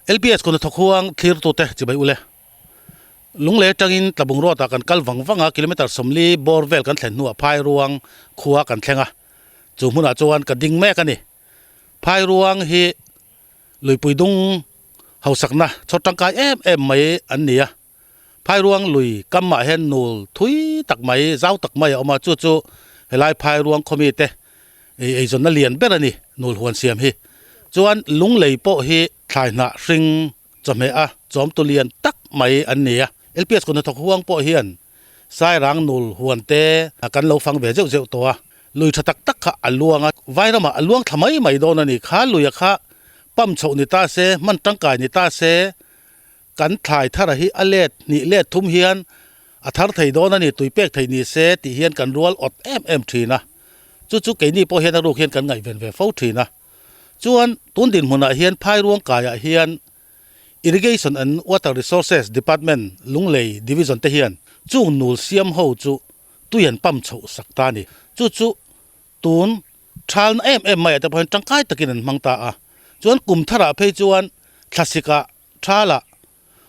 LPS kawna thawk huang thlirtute chibai ule. Lunglei atangin Tlabung Road ah kan kal vang vang a, kilometre 40 bawr vel kan thlen hnuah Phairuang khua kan thleng a, chu hmunah chuan ka ding mek a ni. Phairuang hi luipui dung hausakna chhawr tangkai em em mai an ni a, Phairuang lui kamah hian nul thui tak mai, zau tak mai a awm a, chu chu helai Phairuang khawmi te eizawnna lian ber a ni, nul huan siam hi. Chuan lunglei pawh hi thlai hnah hring chawhmeh a chawmtu lian tak mai an ni a, LPS kut hnathawk huang pawh hian Sairang nul huan te kan lo fang ve zeuh zeuh tawh a, lui tha tak tak kha a luang a, Vairamah a luang thla mai mai dawn a ni, kha luia kha pump chhoh ni ta se, hman tangkai ni ta se, Kan thlai thara hi a let hnih let thum hian a thar thei dawn a ni, tui pek thei ni se tih hian kan rual awt em em thin a. Chu chu keini pawh hian a ruk hian kan ngaihven ve fo thin a. Chuan tun dinhmunah hian Phairuang kaiah hian Irrigation and Water Resources Department Lunglei Division te hian chung nul siam ho chu tui an pump chhoh sak ta a ni. Chu chu tun thalna em em maiah te pawh hian tangkai takin an hmang ta a. Chuan kum tharah phei chuan thlasik-ah Thala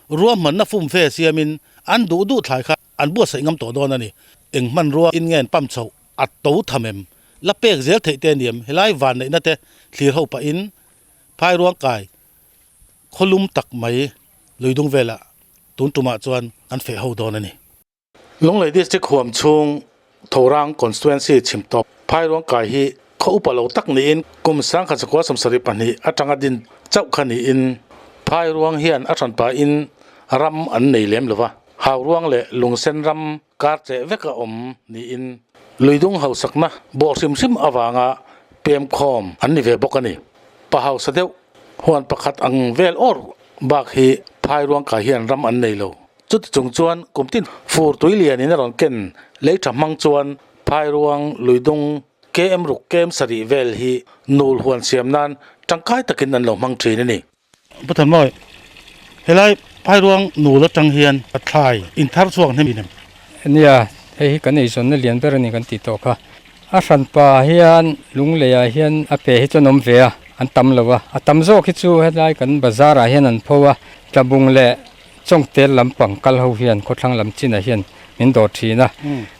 ruahmanna fumfe siamin an duh duh thlai kha an buatsaih ngam tawh dawn a ni. Eng hmanrua in nge an pump chhoh a to tham em? La pek zel theih te a ni em? Helai vanneihna te thlir ho pahin Phairuang kai khawlum tak mai luidung velah tun tumah chuan an feh ho dawn a ni. Lunglei District huam chhung Thorang Constituency chhim tawp Phairuang kai hi khaw upa lo tak niin kum 1972 atanga din chauh kha niin Phairuang hian a hranpa in ram an nei lem lova, Hauruang leh Lungsen ram kar cheh veka awm niin Luidung hausakna bawh hrim hrim avanga pem khawm an ni ve bawk a ni. Pa hausa deuh huan pakhat ang vel awr bak hi Phairuang kai hian ram an nei lo. Chuti chung chuan kum tin fur tui lianin a rawn ken lei tha hmang chuan Phairuang, Luidung, KM ruk, KM sarih vel hi nul huan siam nan tangkai takin an lo hmang thin a ni. Pu Thanmawi, helai Phairuang nul atang hian thlai in thar chhuak hnem em? Nia, hei hi kan eizawnna lian ber a ni kan tih tawh kha. A hranpa hian Lungleiah hian a pe hi chuan awm ve a, an tam lo a. A tam zawk hi chu helai kan bazar ah hian an pho a, Tlabung leh Chawngtel lampang kal ho hian khawthlang lam chinah hian min dawr thin a,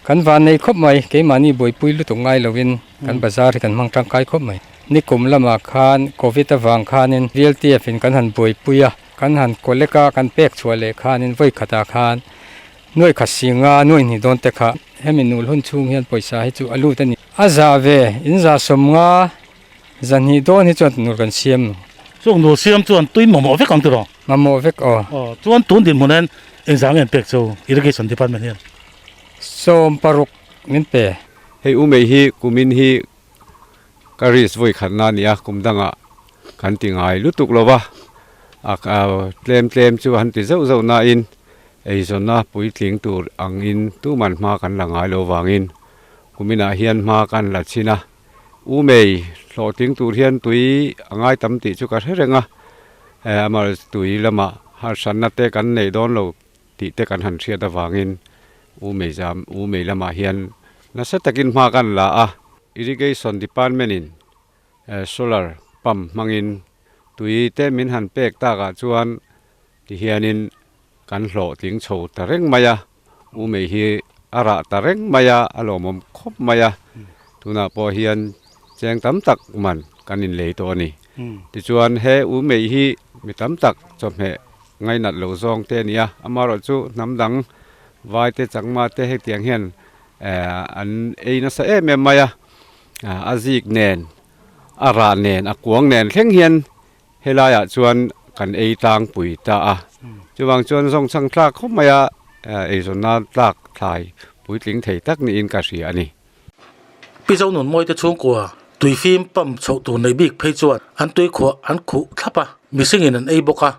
kan van nei khawp mai, keimahni buaipui lutuk ngai lovin kan bazar hi kan hmang tangkai khawp mai. Nikum lamah khan Covid avang khanin VLTF in kan han buaipui a, kan han collect a, kan pek chhuah leh khanin vawi khatah khan nuaih khat si nga nuaih hnih dawn te kha hemi nul hun chhung hian pawisa hi chu a lut a ni. A zah ve, in zah sawm nga Zahnih dawn hi chuan nul kan siam lo. Chung nul siam chuan tui mamawh vek ang tiraw? Mamawh vek aw. Aw, chuan tun dinhmun hian engzah nge an pek chu Irrigation Department hian? 16 min pe. Hei u mei hi kumin hi ka risk vawi khatna a ni a, kum dangah kan ti ngai lutuk lo va, a tlem tlem chu han ti zauh zauh nain eizawnna puitling tur angin tuman hma kan la ngai lo vangin kuminah hian hma kan la chhin a. U mei hlawhtling tur hian tui a ngai tam tih chu ka hre reng a, amah tui lamah harsatna te kan neih dawn lo tih te kan han hriat avangin U mei zam U mei lamah hian nasa takin hma kan la a, Irrigation Department in solar pump hmangin tui te min han pek takah chuan tihianin kan hlawhtling chho ta reng mai a. U mei hi a rah ta reng mai a, a lawmawm khawp mai a, tunah pawh hian cheng tam tak man kan inlei tawh a ni. Tichuan he u mei hi mi tam tak chawhmeh ngainat lo zawng te a ni a, amaherawh chu hnam dang vai te changma te hetiang hian an ei nasa em em mai a, a zik nen a rah nen a kuang nen thleng hian Helaiah chuan kan ei tlangpui ta a, chuvang chuan zawngchhang tlak khawp mai a, eizawnna tlak thlai puitling thei tak niin ka hria a ni. Pi Zonunmawite chhungkua tuifim pump chhoh tur nei bik phei chuan an tuikhuah an khuh thlap a, mihringin an ei bawk a,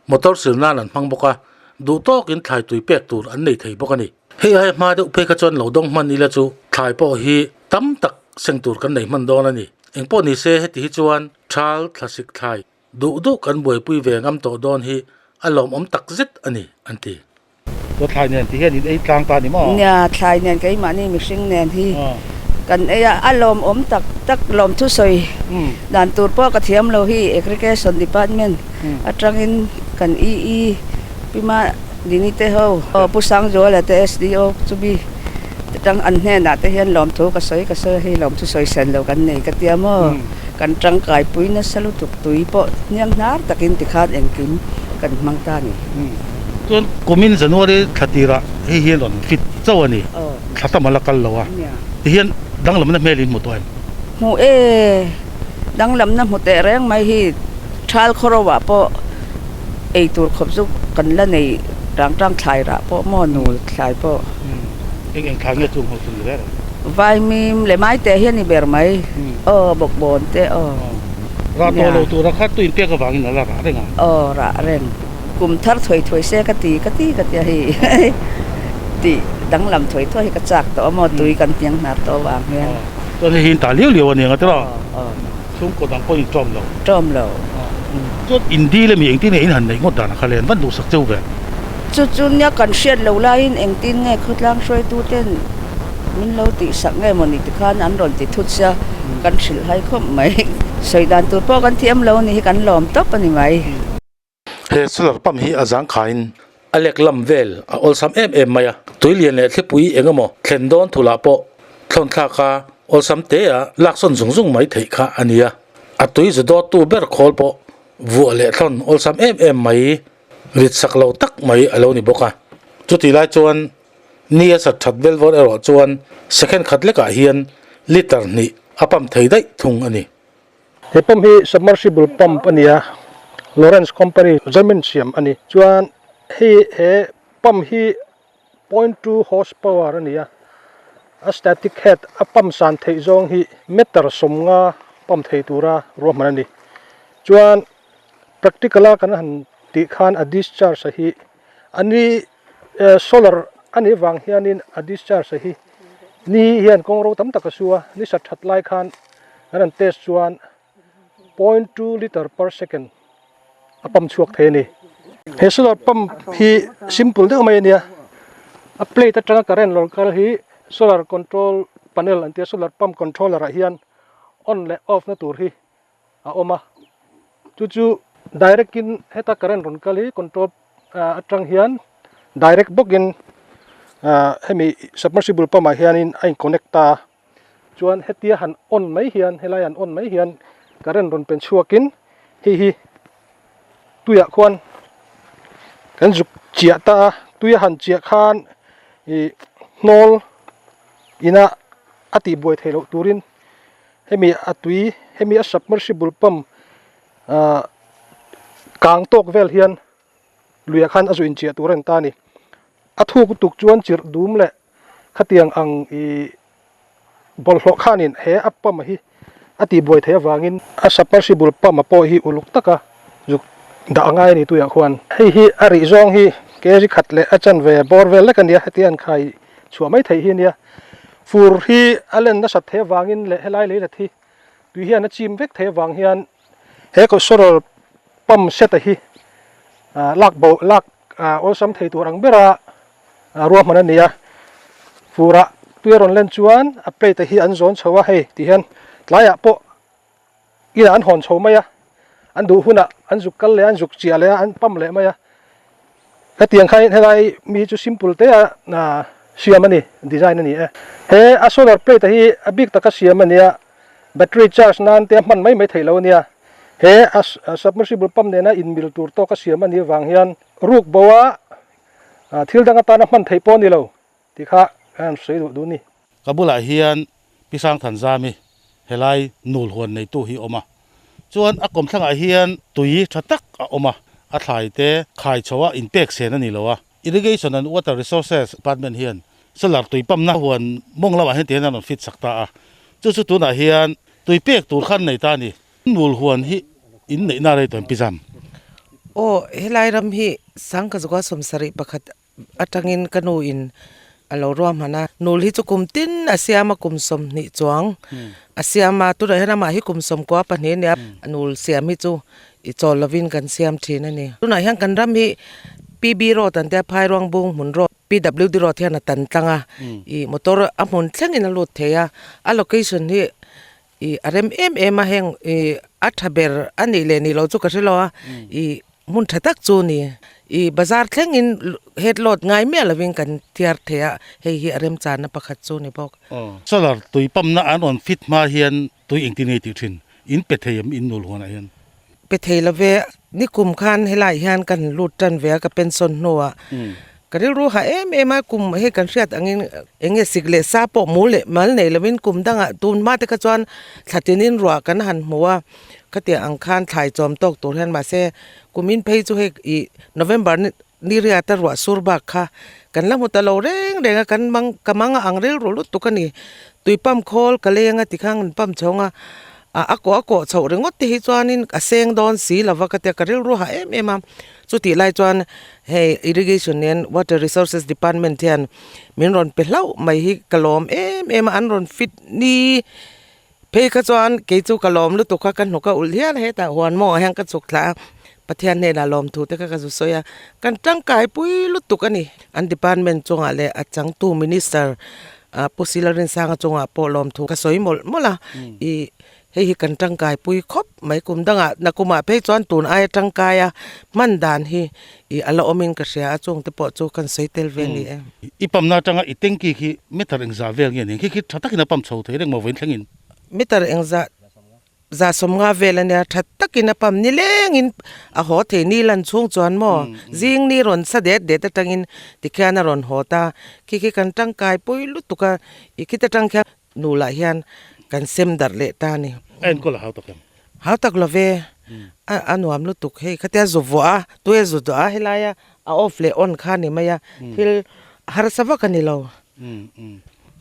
motor sil nan an hmang bawk a, duh tawkin thlai tui pek tur an nei thei bawk a ni. Hei aia hma deuh phei kha chuan lo dawng hman ila chu thlai pawh hi tam tak seng tur kan nei hman dawn a ni. Engpawh ni se heti hi chuan Thal thlasik thlai duh duh kan buaipui ve ngam tawh dawn hi a lawmawm tak zet a ni, an ti. Aw thlai nen ti hian in ei tlang ta a ni maw? Nia, thlai nen keimahni mihring nen hi Kan ei a, a lawmawm tak tak lawmthu sawi dan tur pawh ka thiam lo hi Agriculture Department atangin kan EE Pima Dini te ho Pu Sangzuala te SDO chumi atang an hnenah te hian lawmthu ka sawi ka sawi a hei lawmthu sawi sen lo kan nei ka tia maw kan tangkai pui nasa lutuk tui pawh hniang hnar takin tikhan engkim kan hmang ta a ni. Chuan kumin January thla tirah hei hian rawn fit chauh a ni. Thla tam a la kal lo a, ti hian danglamna hmel in hmu tawh em? Hmu e, danglamna hmu teh reng mai hi thal khawro ah pawh ei tur khawp chu kan la nei tang tang thlai rah pawh maw nul thlai pawh. Eng eng thlai nge chu hmu chu ni ber? Vaimim leh mai teh hi a ni ber mai, aw bawkbawn te aw. Rah tawh lo tura kha tuin pek avangin a la rah reng a. Aw rah reng. Kum thar thuai thuai se ka ti ka ti ka tia hei tih danglam thuai thuai hi ka chak tawh a maw tui kan hniang hnar tawh avang hian. Chuan hei hi in ta liau liau a ni ang a tiraw? Chhungkaw dang pawhin ṭawm lo. Ṭawm lo. Chuan in dil ami engtin nge in han neih ngawt dan a kha le an van duhsak cheu ve? Chu chu nia kan hriat lo laiin engtin nge khawtlang hruaitu ten min lo tihsak nge maw ni tikhan an rawn ti thut sia kan hrilh hai khawp mai. Sawi dan tur pawh kan thiam lo ni hi kan lawm tawp a ni mai. He solar pump hi a zangkhaiin a lek lam vel a awlsam em em mai a, tui lian leh thlipui eng emaw thlen dawn thulah pawh thlawn thlak a awlsam te a laksawn zung zung mai theih kha a ni a, a tui zu dawttu ber khawl pawh vuah leh thlawn awlsam em em mai rit sak lo tak mai a lo ni bawk a, chutih lai chuan ni a sat that vel vawr erawh chuan second khat lekah hian litre hnih a pump thei daih thung a ni. He pump hi submersible pump a ni a, Lawrence company German siam a ni. Chuan hei he pump hi 0.2 horse power a ni a, a static head a pump san theih zawng hi meter sawmnga pump thei tura ruahman a ni. Chuan practical a kan han tih khan a discharge a hi a ni solar a nih vang hianin a discharge a hi ni hian kawngro tam tak a su a, ni sat that lai khan An han test chuan 0.2 liter per second a pump chhuak thei a ni. He solar pump hi simple deuh mai a nia, a plate atanga current lo kal hi solar control panel an tia solar pump controller ah hian on leh off na tur hi a awm a, chu chu direct in heta current rawn kal hi control atang hian direct bawkin hemi submersible pump ah hianin a in connect ta a. Chuan hetia han on mai hian helai han on mai hian current rawn pen chhuakin hei hi tuiah khuan kan zuk chiah ta a tuia han chiah khan ih hnawl ina a tih buai theih loh turin hemi a tui hemi a submersible pump ah kang tawk vel hian luiah khan a zu inchiah tur a ni ta a ni a thuk lutuk chuan chirh dum leh. Khatiang ang i bawlhhlawh khanin he a pump hi a tihbuai theih avangin a submersible pump a pawh hi uluk taka zuk dah a ngai a ni tuiah khuan. Hei hi a rih zawng hi kg khat leh a chanve bawr vel lek a nia, heti an khai chhuah mai theih hi a nia. Fur hi a len nasat theih avangin leh helai leilet hi tui hian a chim vek theih avang hian he solar pump set a hi lak bo lak awlsam thei tur ang bera Ruahman a ni a, furah tui a rawn len chuan a plate hi an zawn chho a, hei ti hian tlaiah pawh inah an hawn chho mai a, an duh hunah an zuk kal leh a, an zuk chiah leh a, an pump leh mai a. Hetiang khan helai mi chu simple te a siam a ni, design a ni e. He a solar plate hi a bik taka siam a ni a, battery charge nan te a hman mai mai theih lo a nia. He a submersible pump nena inmil tur tawka siam a nih avang hian ruk bo a Thil dang atana hman theih pawh a ni lo tih kha kan han sawi duh duh ni. Ka bulah hian Pi Sangthanzami helai nul huan neitu hi a awm a, chuan a kawmthlangah hian tui tha tak a awm a, a thlai te khai chho a inpek sen a ni lo a. Irrigation and Water Resources Department hian solar tui pump na huan mawng lamah hian tihian an rawn fit sak ta a, chu chu tunah hian tui pek tur kha an nei ta a ni. Nul huan hi in neihna rei tawh in pi zam. Aw, helai ram hi Sangkazukua sawmsarih pakhat atangin ka nu in a lo ruahman a. Nul hi chu kum tin a siam a, kum 20 chuang a siam a. Tunah hian amah hi kum 92 a nia. Nul siam hi chu i chawl lovin kan siam thin a ni. Tunah hian kan ram hi PB Road an tia, Phairuang Bung Hmun Road. PWD road hian a tan tlang a ih motor a hmun thlengin a lut thei a a location hi ih a rem em em a heng ih a tha ber a nih leh nih loh chu ka hre lo a ih hmun tha tak chu a ni ih bazar thlengin head load ngai miah lovin kan thiar thei a hei hi a remchanna pakhat chu a ni bawk. Solar tui pump na an rawn fit hma hian tui engtin nge tih thin in pe thei em in nul huanah hian? Pe thei lo ve, nikum khan helaiah hian kan lut tan ve a ka pension hnuah ka rilru ha em em a, kum hei kan hriat angin eng nge sik leh sa pawh mu leh mal nei lovin kum dangah tun hma te kha chuan thla tinin ruah kan han hmu a, khatiang ang khan thlai chawm tawk tur hian mahse kumin phei chu hei ih November ni riata ruah sur bak kha kan la hmu ta lo reng reng a, kan mang ka mang a ang rilru lutuk a ni, tui pump khawl ka leng a tikhan an pump chhawng a. A a kawh a kawh chhoh ringawt te hi chuanin a seng dawn si lova ka tia ka rilru ha em em a, chutih lai chuan hei irrigation nen water resources department hian min rawn pe hlauh mai hi ka lawm em em a, an rawn fit ni phei kha chuan kei chu ka lawm lutuk a ka hnuk a ulh hial a hetah huan mawngah hian ka chhuk thla a, Pathian hnenah lawmthu te kha ka zu sawi a, kan tangkai pui lutuk a ni. An department chungah leh a changtu minister Pu Sila Rinsanga chungah pawh lawmthu ka sawi mawlh mawlh a, ih hei hi kan tangkai pui khawp mai kum dangah nakumah phei chuan tun aia tangkai a hman dan hi ih a la awmin ka hria a chungte pawh chu kan sawi tel ve ni e. I pump-na atanga i tanky khi meter engzah vel nge ni? Khi khi tha takin a pump chho thei reng maw vawiin thlengin? Meter engzah Za sawmnga vel a nia, tha takin a pam ni lengin a haw thei ni lan chhung chuan maw zing ni rawn sa det det atangin tikhian a rawn haw ta, khi khi kan tangkai pawi lutuk a, i khita tang khian nu lah hian kan sem darh leh ta a ni. A enkawl a hau tak em? Hau tak lo ve, a nuam lutuk hei khatia zu vuah a, tue zu duah a helaia a off leh on kha a ni mai a, thil harsa vak a ni lo.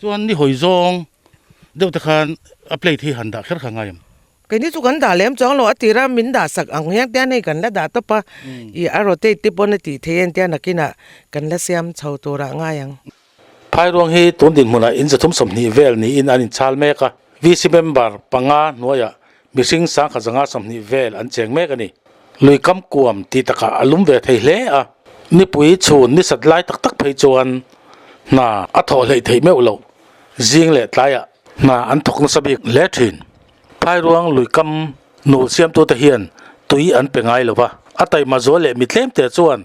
Chuan ni hawi zawng Deuh te khan a plate hi han dah kher kha ngai em? Keini chu kan dah lem chuang lo, a tira min dah sak ang hian te hei kan la dah tawp a, ih a rotate te pawn a tih theih en tia nakinah kan la siam chho turah ngai ang. Phairuang hi tun dinhmunah in zathum 20 vel niin an inchhal mek a, VC member panga hnuaiah mihring sangkhat zanga 20 vel an cheng mek a ni. Lui kam kuam tih takah a lum ve thei hle a, nipui chhun ni sat lai tak tak phei chuan hna a thawh hleih theih meuh loh. Zing leh tlaiah hna an thawk nasa bik hle thin. Phairuang luikam nul siamtute hian tui an pe ngai lo va, a taima zual leh mi tlemte chuan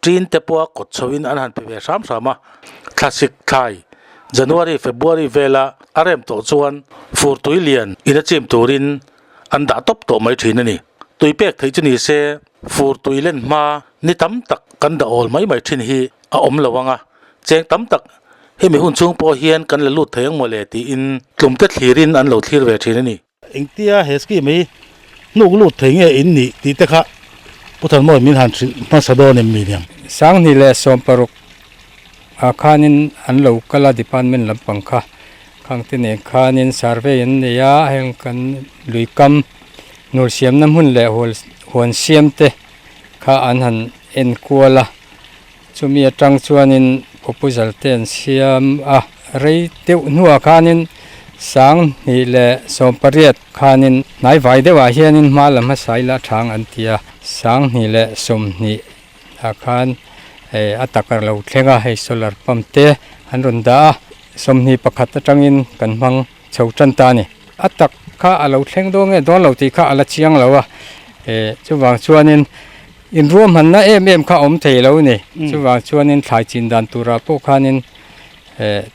ṭin te pawha kawt chhoin an han pe ve hram hram a. Thlasik thlai, January, February vela a rem tawh chuan fur tui lian in a chim turin an dah tawp tawh mai thin a ni. Tui pek theih chu ni se fur tui len hma ni tam tak kan dah awl mai mai thin hi a awm lo ang a. Cheng tam tak hemi hun chhung pawh hian kan la lut thei ang mawle tiin tlumte thlirin an lo thlir ve thin a ni. Engtia he scheme hi hnuk lut thei nge in nih tih te kha Pu Thanmawi min han hrilh hmasa dawn em mi niang? 2016 ah khanin an lo kal a department lampang kha khang te nen khanin survey an nei a heng kan lui kam hnur siamna hmun leh huan siam te kha an han enkual a. Chumi atang chuanin proposal te an siam a, rei deuh hnuah khanin 2018 khanin hnai vai deuhah hianin hma la hmasa ila thang an ti a, 2020 ah khan hei a tak a lo thleng a, hei solar pump te an rawn dah a, 21 atangin kan hmang chho tan ta a ni. A tak kha a lo thleng dawn nge dawn lo tih kha a la chiang lo a, chuvang chuanin Inruahmanna em em kha awm thei lo ni. Chuvang chuanin thlai chin dan turah pawh khanin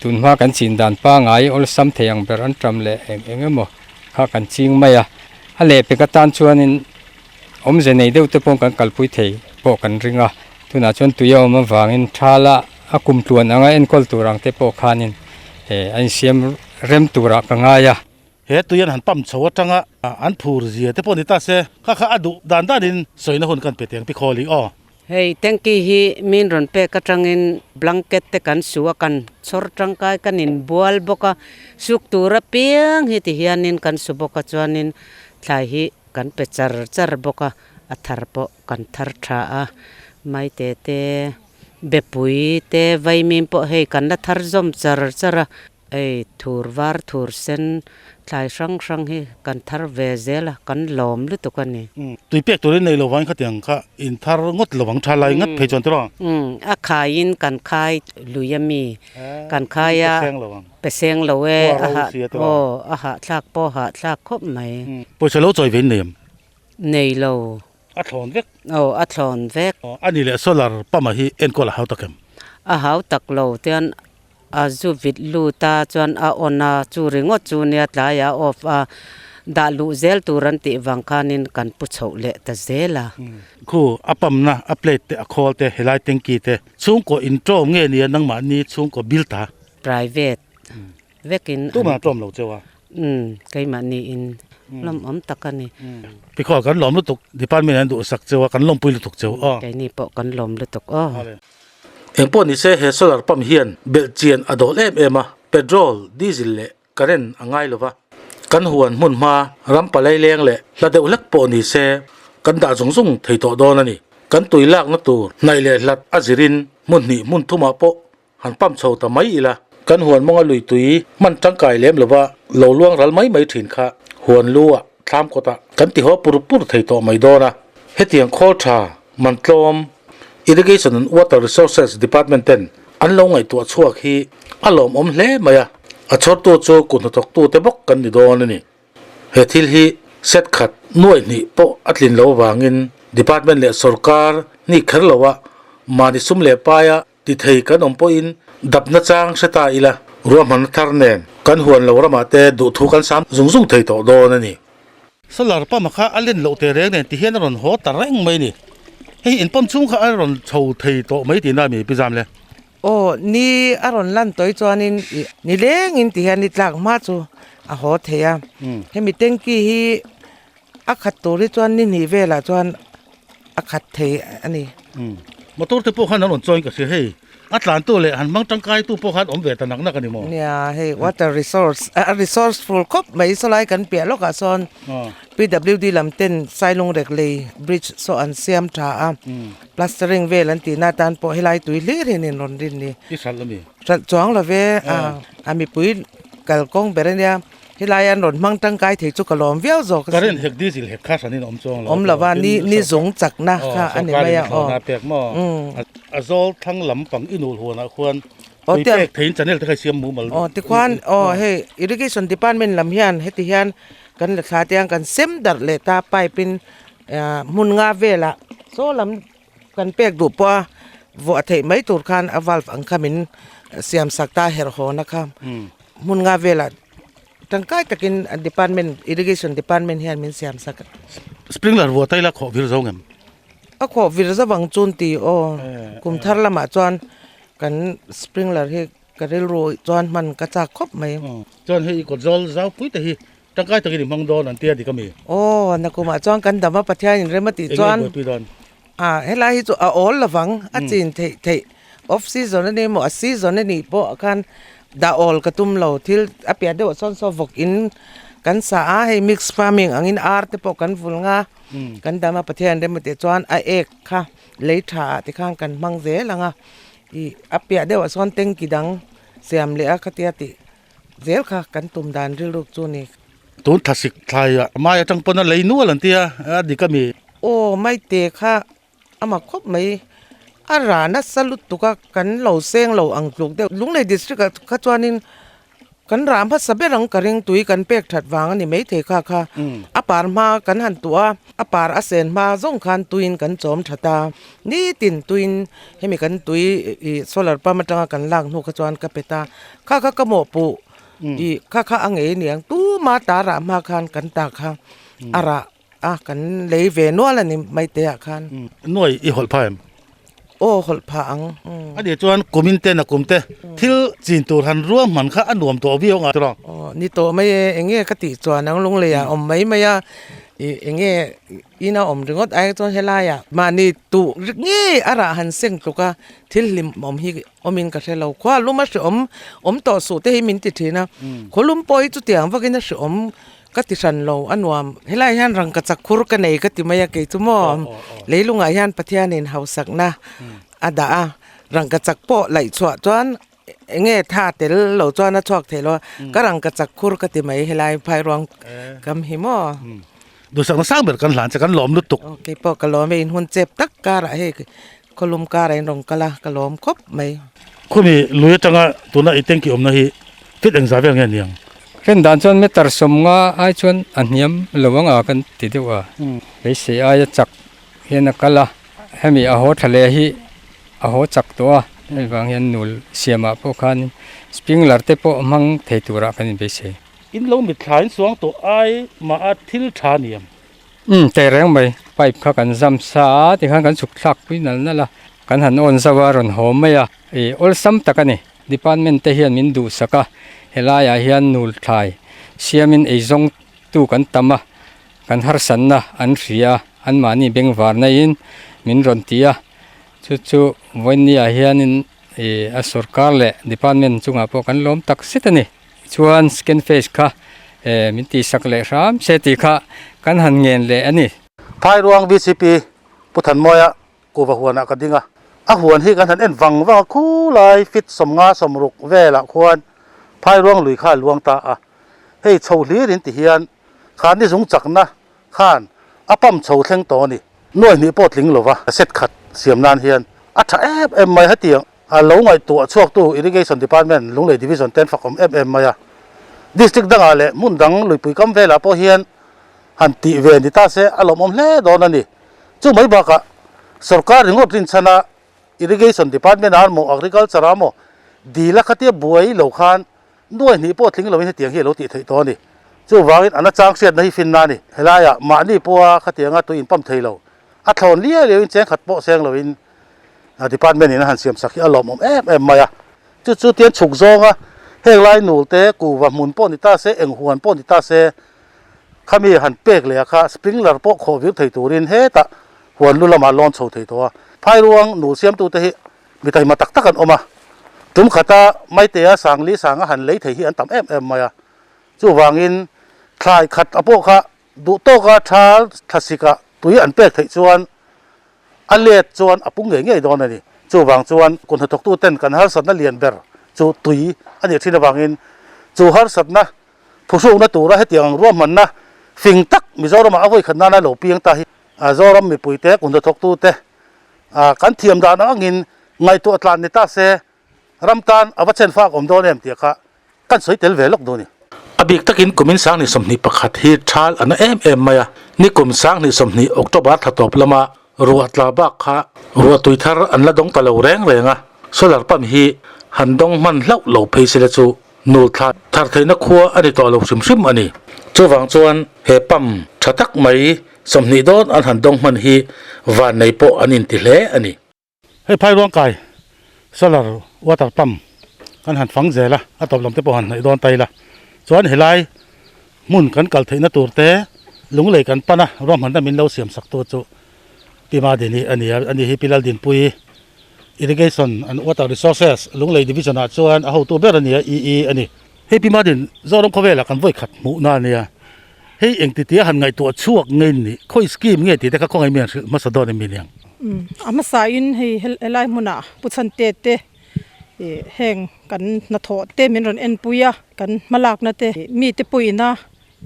tunhma kan chin dan pangngai awlsam thei ang ber an tam leh eng eng emaw kha kan ching mai a. A lehpek atan chuanin awmze nei deuh te pawh kan kalpui thei pawh kan ring a. Tunah chuan tui a awm avangin thala a kum tluan anga enkawl tur ang te pawh khanin a insiam rem turah ka ngai a. He tui an han pump chho atanga an phur zia te pawh ni ta se, kha kha a duh dan danin sawina hun kan pe teng pi khawl i aw. Hei tanky hi min rawn pek atangin blanket te kan su a, kan chhawr tangkai kan inbual bawk a, suk tur apiang hi ti hianin kan su bawk a chuanin thlai hi kan pe char char bawk a, a thar pawh kan thar tha a, maite te bepui te vaimim pawh hei kan la thar zawm char char a. Hei thur var thur sen thlai hrang hrang hi kan thar ve zel a, kan lawm lutuk a ni. Tui pek turin nei lovang khatiang kha in thar ngawt lovang tha lai ngat phei chuan tiraw? Umm, a khaiin kan khai lui a mi, kan khai a pe seng lo e, a hah aw a hahthlak pawh hahthlak khawp mai. Pawisa lo chawi ve in nei em? Nei lo. A thlawn vek. Aw, a thlawn vek. A ni leh solar pump-a hi enkawl a hau tak em? A hau tak lo tian A zu vit lut a chuan a on a, chu ringawt chu nia tlaiah a off a, dah luh zel tur an tih vang khanin kan pu chhoh leh ta zel a. Khu a pump na, a plate te, a khawl te, helai tanky te chhungkaw intawm nge nia nangmahni chhungkaw bill ta? Private vekin an. Tumah tawm lo cheu a? Umm, keimahni in lawmawm tak a ni. Tikhaw kan lawm lutuk, department an duhsak cheu a, kan lawmpui lutuk cheu aw. Keini pawh kan lawm lutuk aw. Engpawh ni se he solar pump hian belh chian a dawl em em a, petrol, diesel leh current a ngai lova. Kan huan hmun hma ram palai leng leh hla deuh hlek pawh ni se kan dah zung zung thei tawh dawn a ni. Kan tui lakna tur hnaih leh hlat a zirin hmun hnih hmun thumah pawh han pump chho ta mai ila. Kan huan mawnga lui tui hman tangkai lem lova lo luang ral mai mai thin kha huan lu ah thlam kawtah kan ti haw pur pur thei tawh mai dawn a. Hetiang khawl tha man tlawm Irrigation and Water Resources Department ten an lo ngaihtuah chhuak hi a lawmawm hle mai a, a chhawrtu chu kut hnathawktute bawk kan ni dawn a ni. He thil hi set khat nuaih hnih pawh a tlin lo avangin Department leh sawrkar hnih kher loa mahni sum leh paia ti thei kan awm pawhin dapna chang hre ta ila, ruahmanna thar nen kan huan lo ramah te duhthu kan sam zung zung thei tawh dawn a ni. Solar pump kha a len loh teh reng nen ti hian a rawn haw ta reng mai a ni. Hei in pump chhung kha a rawn chho thei tawh mai tihna a mi Pi Zam le? Aw, ni a rawn lan tawih chuanin ih ni lengin ti hian ni tlak hma chu a haw thei a. Hemi tanky hi a khat tur hi chuan ni hnih velah chuan a khat thei a ni. Motor te pawh khan an rawn chawiin ka hria hei a tlantu leh han hmang tangkai tu pawh khan awm ve ta nak nak a ni maw? Nia hei water resource a resourceful khawp mai sawlai kan piah lawkah sawn PWD lam ten Sailungrek lei bridge saw an siam tha a plastering vel an tihna atan pawh helai tui hlir hian in rawn rin ni. I hralh a mi? Hralh chuang lo ve a mipui kalkawng ber a nia. Helai an rawn hmang tangkai thei chu ka lawm viau zawk a sin. Current hek diesel hek kha hran in a awm chuang lo. Awm lo a, ni ni zung chakna kha a ni mai a aw. Sawrkarin a pek maw? A zawl thlang lam pang i nul huanah khuan tui pek theiin channel te kha i siam mumal. Aw tikhuan aw hei irrigation department lam hian heti hian kan la thla te ang kan sem darh leh ta pipe in hmun nga velah saw lam kan pek duh pawh a vuah theih mai tur khan a valve ang kha min siam sak ta herh hawn a kha hmun nga velah tangkai takin a department irrigation department hian min siam sak a. Sprinkler vuah ta ila khawh vir zo ngem? A khawh vir zo ang chun ti aw kum thar lamah chuan kan sprinkler hi ka rilru chuan hman ka chak khawp mai. Chuan hei i kawt zawl zau pui te hi Tangkai takin i hmang dawn an tia dik a mi? Aw, nakumah chuan kan dam a, Pathian in rem a tih chuan. Enge buaipui dawn? Ah, helai hi chu a awl lovang, a chin theih theih off season a ni maw, a season a nih pawh khan dah awl ka tum lo, thil a piah deuh ah sawn saw vawk in kan sa a, hei mix farming angin ar te pawh kan vul nga, kan dam a, Pathian in rem a tih chuan a ek kha lei tha ah tikhan kan hmang zel ang a, ih a piah deuh ah sawn tanky dang siam leh a khatia tih. Zel kha kan tum dan rilruk chu ni. Tun thlasik thlai ah mai atang pawn a lei nual an tia a dik a mi. Aw maite kha a mak khawp mai a rah nasa lutuk a kan lo seng lo ang tluk deuh Lunglei district ah kha chuanin kan rah hmasa ber ang ka ring tui kan pek that vang a ni maithei kha kha a par hma kan han tuah a a par a sen hma zawng khan tuiin kan chawm that a nitin tuiin hemi kan tui ih solar pump atanga kan lak hnu kha chuan ka pet a. Kha kha ka mawhpuh ih kha kha a ngei aniang tuma ta rah hma khan kan ta kha a rah a kan lei ve nual a ni maite ah khan. Nuai i hawlh pha em? Aw hawlh pha ang. A nih chuan kumin te nakum te thil chin tur han ruang hman kha a nuam tawh viau ang a tiraw? Aw ni tawh mai e, eng nge ka tih chuan ang lunglei ah awm mai mai a ih eng nge ina awm ringawt ai chuan helai ah mahni tuh ngei a rah han seng tluk a thil hlim awm hi Awmin ka hre lo. Khua lum a hreawm awm tawh suh te hi min ti thin a. Khaw lum pawh hi chutiang vakin a hreawm ka ti hran lo a nuam. Helai hian rangka chak khur ka nei ka ti mai a kei chu maw leilungah hian Pathianin hausakna a dah a. Rangka chak pawh laih chhuah chuan Enge tha tel lo chuan a chhuak thei lo a, ka rangka chak khur ka ti mai helai phairuang kam hi maw. Duhsakna sang ber kan hlan che kan lawm lutuk. Aw keipawh ka lawm e, in hun chep tak karah hei khawlum karah in rawn kal a, ka lawm khawp mai. Khumi lui atanga tuna i tanki awmna hi fit engzah vel nge niang? Ren dan chuan meter sawmnga ai chuan a hniam lo ang a kan ti deuh a, beisei aia chak hian a kal a, hemi a haw tha leh hi a haw chak tawh a, hemi vang hian nul siamah pawh khan sprinkler te pawh hmang thei turah kan inbeisei. In lo mitthla in suang tawh ai mah a thil tha ni em? Umm teh reng mai, pipe kha kan zam sa a tikhan kan chhuk thlak pui nal nal a, kan han awn zauh a rawn haw mai a, ih awlsam tak a ni. Department te hian min duhsak a, helaiah hian nul thlai siamin eizawng tu kan tam a, kan harsatna an hria a, anmahni bengvarna in min rawn ti a, chu chu vawinia hianin ih a sorkar leh department chungah pawh kan lawm tak zet a ni. Chuan scan face kha eh min tihsak leh hram se tih kha kan han ngen leh a ni. Phairuang VCP Pu Thanmawia kuhva huanah ka ding a, a huan hi kan han en vang vang a, khulai fit sawmnga sawmruk velah khuan Phairuang lui kha a luang ta a, hei chho hlir in ti hian khan ni zung chakna khan a pump chho thleng tawh a ni. Nuai hnih pawh tling lova set khat siam nan hian a tha em em mai hetiang a lo ngaihtuah chhuaktu Irrigation Department Lunglei Division ten fak awm em em mai a. District dangah leh hmun dang luipui kam velah pawh hian han tih ve ni ta se a lawmawm hle dawn a ni. Chu mai bakah sorkar ringawt rinchhana Irrigation Department ah maw Agriculture ah maw dil a khatia buai lo khan Nuai hnih pawh tling loin hetiang hi a lo tih theih tawh a ni. Chuvangin a nachang hriatna hi finna a ni. Helaiah mahni pawha khatianga tui inpam thei lo, a thlawn liau liauin cheng khat pawh seng loin department in a han siam sak hi a lawmawm em em mai a. Chu chu tian chhuk zawnga heng lai nul te, kuhva hmun pawh ni ta se, eng huan pawh ni ta se, khami han pek leh a kha sprinkler pawh khawh vir thei turin hetah huan lu lamah lawn chho thei tawh a. Phairuang nul siamtute hi Mi taima tak tak an awm a, tum khata Maitea Sangli sanga han lei thei hi an tam em em mai a. Chuvangin thlai khat a pawh kha duh tawka thal thlasika tui an pek theih chuan a let chuan a pung ngei ngei dawn a ni. Chuvang chuan kut hnathawktu ten kan harsatna lian ber chu tui a nih thin avangin chu harsatna phuhrukna tura hetiang ang ruahmanna fing tak Mizoramah a vawikhat nana lo piang ta hi Zoram mipuite kut hnathawktute Kan thiam dan angin ngaihtuah tlan ni ta se, ram tan a va chen fak awm dawn em tih kha kan sawi tel ve lawk duh a ni. A bik takin kumin 2021 hi thal a na em em mai a, nikum 2020 October thla tawp lama ruah tla bak kha ruah tui thar an la dawng ta lo reng reng a, solar pump hi han dawng hman hlauh lo phei sela chu nul thla thar theihna khua a ni tawh lo hrim hrim a ni. Chuvang chuan he pump tha tak mai 20 dawn an han dawng hman hi van nei pawh an inti hle a ni. Hei phairuang kai solar water pump kan han fang zel a, a tawp lam te pawh han hnaih dawn ta ila. Chuan helai hmun kan kal theihna tur te lunglei kan pan a, ruahmanna min lo siam sak tu chu Pi Madini a ni a, ani hi Pi Laldinpuii Irrigation and Water Resources Lunglei Division ah chuan a hotu ber a ni a, EE a ni. Hei Pi Madin, Zoram khawvelah kan vawi khat hmuhna a nia. Hei engti tia han ngaihtuah chhuak ngei ni, khawi scheme nge tih te kha khawngaih mi han hrilh hmasa dawn em mi niang? A hmasa in hei helai hmunah Pu Chhante te ih heng kan hnathawh te min rawn enpui a, kan hmalakna te mite pawhin a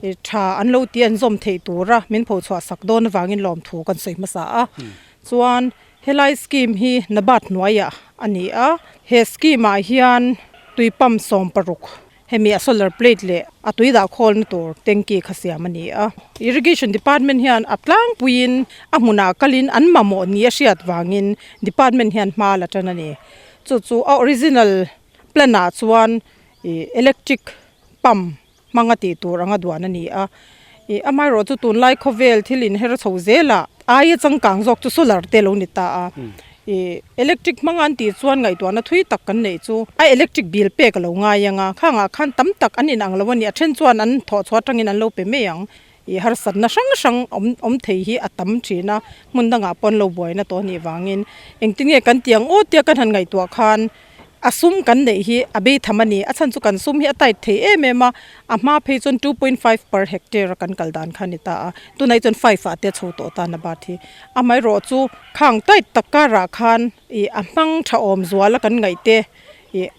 ih tha an lo tih an zawm theih tura min phochhuah sak dawn avangin lawmthu kan sawi hmasa a. Chuan helai scheme hi Nabat hnuaiah a ni a, he scheme ah hian tui pump 16 Hemi a solar plate leh a tui dah khawlna tur tanky kha siam a ni a. Irrigation department hian a tlangpuiin a hmunah kalin an mamawh ni a hriat vangin department hian hma la tan a ni. Chu chu a original plan ah chuan ih electric pump hmanga tih tur anga duan a ni a. Ih amaherawh chu tunlai khawvel thil inher chho zelah aia changkang zawk chu solar te lo ni ta a. Ih electric hmang an tih chuan ngaihtuahna thui tak kan neih chu a electric bill pek a lo ngai ang a, khangah khan tam tak an inang lo a ni, a then chuan an thawhchhuah atangin an lo pe mai ang. Ih harsatna hrang hrang awm awm thei hi a tam thin a, hmun dangah pawh an lo buaina tawh a nih vangin engtin nge kan tih ang aw tia kan han ngaihtuah khan A sum kan neih hi a bei tham a ni. A chhan chu kan sum hi a tight thei em em a, a hma phei chuan 2.5 per hectare a kan kal dan kha a ni ta a, tunah hi chuan five ah te a chho tawh ta na bat hi. Amaherawh chu khang tight tak karah khan ih a hmang tha awm zual a kan ngaih te ih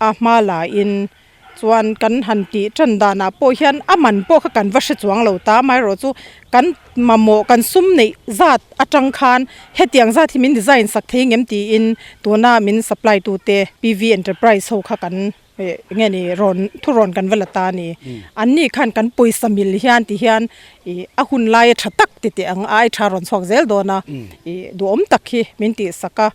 a hma la in chuan kan han tih tan danah pawh hian a man pawh kha kan va hre chuang lo ta amaherawh chu kan mamawh kan sum neih zat atang khan hetiang zat hi min design sak thei ngem tiin tuna min supply tute P_V enterprise ho kha kan eng nge ni rawn thu rawn kan va la ta a ni. An ni khan kan pawisa mil hian ti hian ih a hun laia tha tak ti teh ang a ai tha rawn chhuak zel dawn a ih duhawm tak hi min tih sak a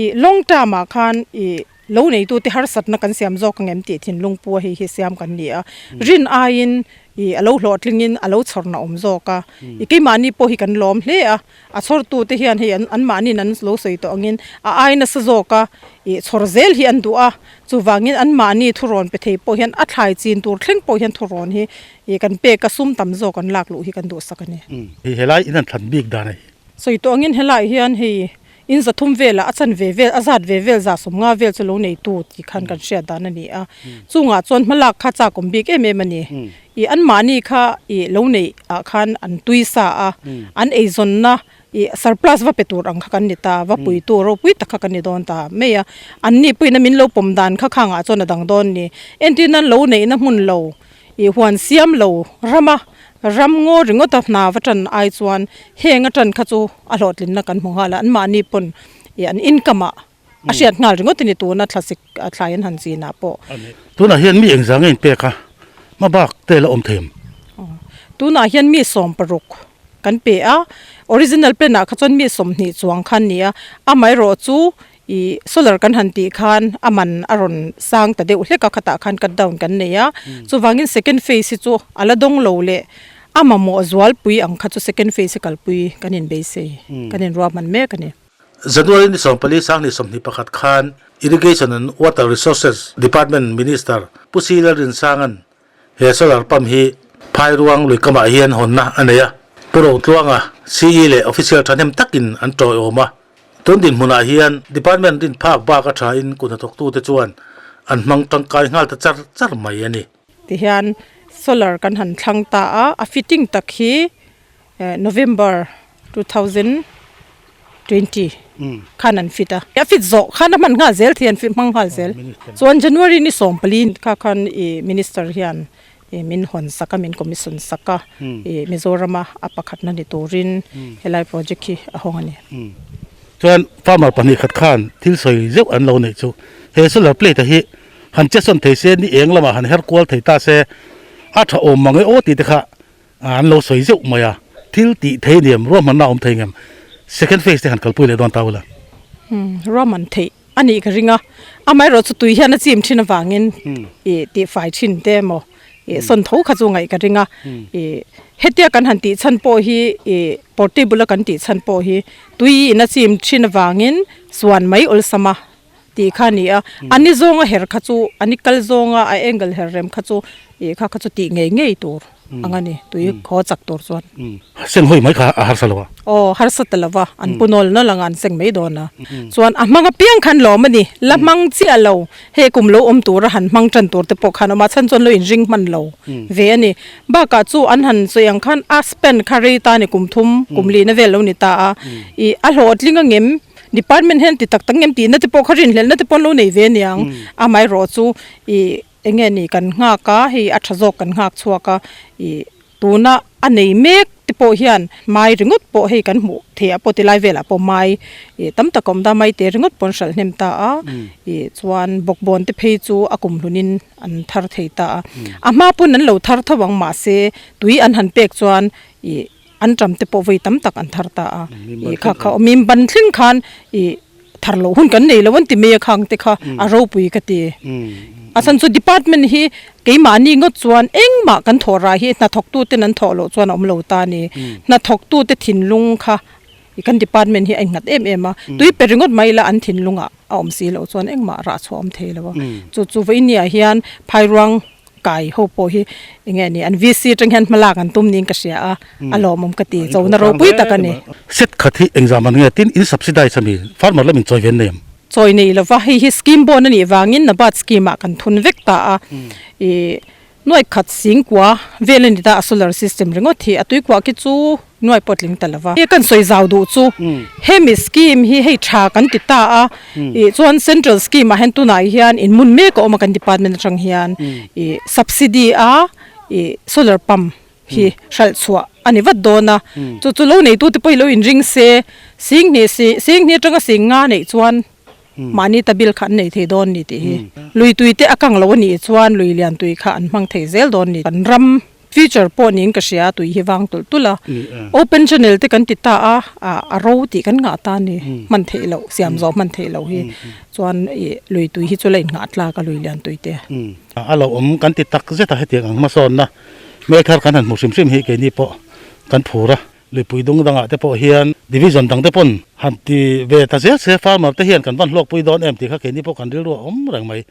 ih long term ah khan ih lo neitute harsatna kan siam zawk ang em tih thinlung pu a hei hi siam kan ni a rin aiin ih a lo hlawhtlingin a lo chhawrna awm zawk a ih keimahni pawh hi kan lawm hle a. A chhawrtute hian hei an anmahniin an lo sawi tawh angin a ai nasa zawk a, ih chhawr zel hi an duh a, chuvangin anmahni thurawn pe thei pawh hian a thlai chin tur thleng pawh hian thurawn hi ih kan pek a, sum tam zawk an lak luh hi kan duhsak a ni. Hei helai in an thlan bik dan a hi. Sawi tawh angin helaiah hian hei in zathum velah a chan ve vel a zat ve vel za sawmnga vel chu lo neitu tih khan kan hriat dan a ni a, chungah chuan hmalak kha chak awm bik em em a ni. Ih anmahni kha ih lo neih ah khan an tui sa a, an eizawnna ih surplus va pe tur ang kha kan ni ta, va pui tu ropui tak kha kan ni dawn ta mai a. Anni puiin a min lo pawm dan kha khangah chuan a dang dawn ni. Entirna lo neihna hmun lo ih huan siam lo rama ram ngaw ringawta hna va tan ai chuan heng a tan kha chu a hlawhtlinna kan hmu nghal a, anmahni pawn ih an income ah A hriat nghal ringawt a ni tuna thlasik a thlai an han chin ah pawh. Tunah hian mi engzah nge in pek a, hma bak te la awm thei em? Tunah hian mi 16 kan pe a, original plan ah kha chuan mi 20 chuang kha an ni a, amaherawh chu ih solar kan han tih khan a man a rawn sang ta deuh hlek a, khatah khan cut down kan nei a, chuvangin second phase hi chu a la dawng lo leh a mamawh zualpui ang kha chu second phase hi kalpui kan inbeisei, kan inruahman mek a ni. January ni 14 sang ni 21 khan Irrigation and Water Resources Department Minister Pu Si Lalrinsanga'n he solar pump hi Phairuang luikamah hian hawnna a nei a, Pu Rotluanga CE leh official thahnem takin an tawiawm a. Tun dinhmunah hian department rin phak bak a thain kut hnathawktute chuan an hmang tangkai nghal ta char char mai a ni. Tihian solar kan han thlang ta a, a fitting tak hi November 2020 khan an fit a, a fit zawh khan a hman nghal zel thei an fit hmang nghal zel. Chuan January ni 14 kha khan ih Minister hian ih min hawn sak a, min commission sak a, ih Mizorama a pakhatna ni turin helai project hi a hawng a ni. Chuan farmer pahnih khat khan thil sawi zeuh an lo neih chu he solar plate hi han che sawn thei se ni eng lamah han her kual thei ta se a tha awm mang e aw tih te kha An lo sawi zeuh mai a, thil tih thei niam ruahmanna a awm thei ngem? Second phase te han kalpui leh dawn ta ula. Ruahman theih a nih ka ring a, amaherawh chu tui hian a chim thin avangin ih tihfai thin te emaw ih sawn tho kha chu ngaih ka ring a, ih hetia kan han tih chhan pawh hi ih portable a kan tih chhan pawh hi tui in a chim thin avangin suan mai awlsam a tih kha a ni a, a ni zawnga her kha chu a ni kal zawnga a angle her rem kha chu ih kha kha chu tih ngei ngei tur ang a ni tui khaw chak tur chuan. Seng hawi mai kha a harsa lo a. Aw harsa ta lo va, an pu nawl nawl anga an seng mai dawn a. Chuan a hmang apiang khan lawm a ni, la hmang chiah lo, hei kum lo awm tura han hmang tan tur te pawh khan awm a, chhan chuan lo inring hman lo ve a ni. Bakah chu an han sawi ang khan a span kha rei ta a ni kum thum, kum lihna vel lo ni ta a, ih a hlawhtling angem Department hian ti tak tak ngem tihna te pawh kha rinhlelhna te pawh an lo nei ve aniang. Amaherawh chu ih eng nge ni kan nghak a, hei a tha zawk kan nghak chhuak a, ih tuna a nei mek te pawh hian mai ringawt pawh hei kan hmuh theih ah pawh tilai velah pawh mai ih tam tak a awm ta, mai te ringawt pawh an hralh hnem ta a, ih chuan bawkbawn te phei chu a kum hlunin an thar thei ta a. A hma pawn an lo thar tho ang mahse tui an han pek chuan ih An ṭam te pawh vawi tam tak an thar ta a, ih kha kha awm in ban thleng khan ih thar loh hun kan nei lo an ti mai a khang te kha a ropui ka ti. A chhan chu department hi keimahni ngawt chuan engmah kan thawh rah hi hnathawktu ten an thawh loh chuan a awm lo ta a ni. Hnathawktu te thinlung kha ih kan department hi a innghat em em a, tui pe ringawt mai ila an thinlungah a awm si loh chuan engmah rah chhuah a awm thei lo a. Chu chu vawinia hian phairuang Kai ho pawh hi eng nge ni an VC atang hian hmalak an tum niin ka hria a, a lawmawm ka ti, chona ropui tak a ni. Set khat hi engzam an nge tin in subsidize ami farmer lamin chawi ve an nei em? Chawi nei lova, hei hi scheme bond a nih vangin NABARD scheme ah kan thun vek ta a, ih nuai khat singkua vel a ni ta a solar system ringawt hi, a tuikuah khi chu. Nuai pawh tling ta lova. Kan sawi zau duh chu hemi scheme hi hei tha kan ti ta a, ih chuan central scheme ah hian tunah hian in mun mek a awm a kan department atang hian ih subsidy a ih solar pump hi hralh chhuah a ni vat dawn a, chu chu lo neitute pawh hi lo inring se sing hnih sing hnih atanga sing nga neih chuan Mahni ta bil kha an nei thei dawn ni tih hi. Lui tui te a kang lo a nih chuan lui lian tui kha an hmang thei zel dawn ni. Kan ram future pawh niin ka hria tui hi vang tulh tulh a. Open channel te kan ti ta a, a ro tih kan ngah ta ni. Hman theih loh, siam zawh hman theih loh hi chuan ih lui tui hi chu la inngah tlak a lui lian tui te. A lo awm kan ti tak zet a hetiang ang hmasawnna hmelthar kan han hmu hrim hrim hi keini pawh kan phur a. Lipui dung dangah te pawh hian division dang te pawn han ti ve ta zel se farmer te hian kan van hlawkpui dawn em tih kha keini pawh kan rilru a awm reng mai.